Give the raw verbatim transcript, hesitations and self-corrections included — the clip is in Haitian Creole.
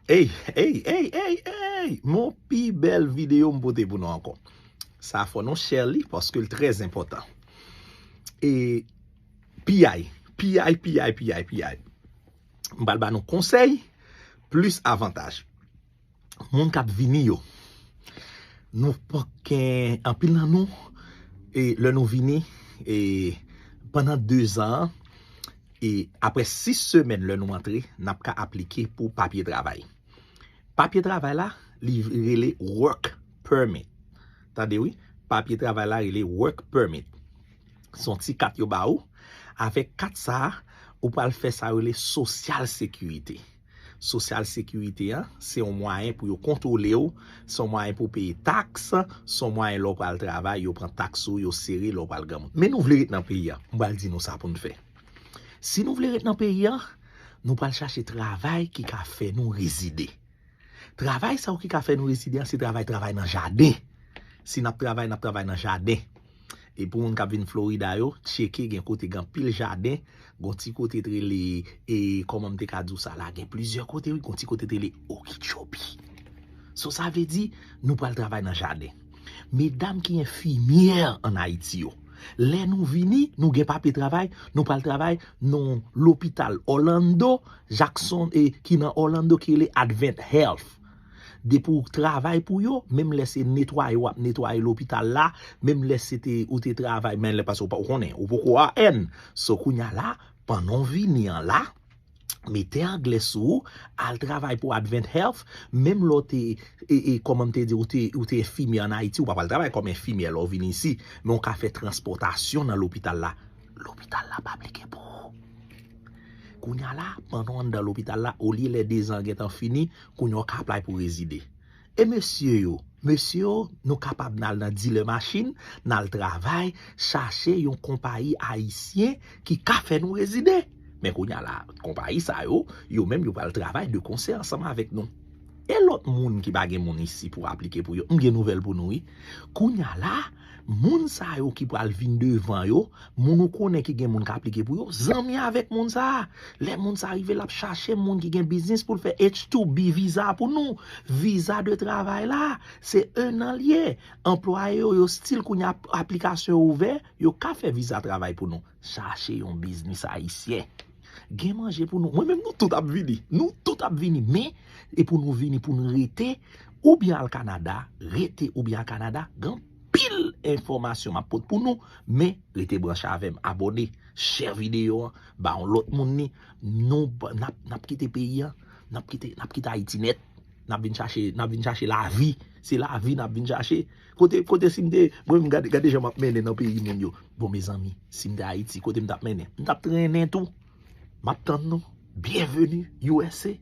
Ey, ey, ey, ey, ey! Mon pi bèl videyo m pote pou nou ankò. Sa fò nou share li paske l trè enpòtan. E piyay, piyay, piyay, piyay, piyay. M pral ba nou konsèy, plis avantaj. Moun k ap vini yo. Nou pa gen anpil nan nou, e lè nou vini, e pandan de zan an, e apre sis semèn lè nou antre, n ap ka aplike pou papye travay. Papye travay la, li rele work permit. Tande wi, papye travay la rele work permit. Se yon ti kat yo ba ou. Avèk kat sa a, ou pral fè sa yo rele sosyal sekirite. Sosyal sekirite an, se yon mwayen pou yo kontwole w, se yon mwayen pou w peye taks, se yon mwayen lè w pral travay, yo pran taks ou, yo sere lè w pral granmoun. Men nou vle ret nan peyi a, m pral di nou sa pou n fè. Si nou vle ret nan peyi a, nou pral chache travay ki ka fè nou rezide. Travay sa yo ki ka fè nou rezide an, se travay, travay nan jaden. Si n ap travay, n ap travay nan jaden. E pou moun k ap vin Florida yo, tcheke gen kote gen anpil jaden, gon ti kote t rele, e kòman m te ka di w sa la, gen plizyè kote wi, gon ti kote t rele Okeechobee. So sa vle di, nou pral travay nan jaden. Medam ki enfimyè ann Ayiti yo, lè nou vini, nou gen papye travay, nou pral travay nan lopital Orlando, Jackson, e, ki nan Orlando, ki rele Advent Health. Depi w travay pou yo, menm lè se netwaye w ap netwaye lopital la, menm lè se te, ou te travay, men lè paske w pa, ou konnen, ou poko A N. So, kounye a la, pandan w vini an la, mete anglè sou ou, al travay pou Advent Health, menm lè w te, e, e, kòman m te di, ou te, ou te enfimyè ann Ayiti, ou pa pral travay kòm enfimyè lè w vini isi, men w ka fè transpòtasyon nan lopital la. Lopital la pa aplike pou ou. Kounye a la, pandan w anndan lopital la, olye lè de zan an gentan fini, kounye a w ka aplay pou rezide. E mesye yo, mesye yo, nou kapab n al nan dilè machin, n al travay, chache yon konpayi ayisyen ki ka fè nou rezide. Men kounye a la, konpayi sa yo, yo menm yo pral travay de konsè ansanm avèk nou. E lòt moun ki pa gen moun isi pou aplike pou yo, m gen nouvèl pou nou wi. Kounye a la, moun sa yo ki pral vin devan yo, moun ou konnen ki gen moun k aplike pou yo, zanmi avèk moun sa a. Lè moun sa a rive, l ap chache moun ki gen biznis pou l fè H two B viza pou nou. Viza de travay la, se en an l ye. Anplwaye yo, yo still kounye a ap-, aplikasyon yo ouvè, yo ka fè viza travay pou nou. Chache yon biznis ayisyen. Gen manje pou nou. Mwen menm, nou tout ap vini. Nou tout ap vini. Men, e pou nou vini, pou nou rete, oubyen al Kanada, rete oubyen al Kanada, gen anpil enfòmasyon m ap pot pou nou. Men, rete branche avè m, abòne, share videyo an, ba yon lòt moun li. Nou, n ap, n ap kite peyi an, n ap kite, n ap kite Ayiti nèt. N ap vin chache, n ap vin chache lavi. Se lavi n ap vin chache. Kote, kote si m te, mwen menm gade, gade jan m ap mennen nan peyi moun yo. Bon, mezanmi, si m te Ayiti, kote m t ap mennen? M t ap trennen tou. M ap tann nou. Byenveni, U S A.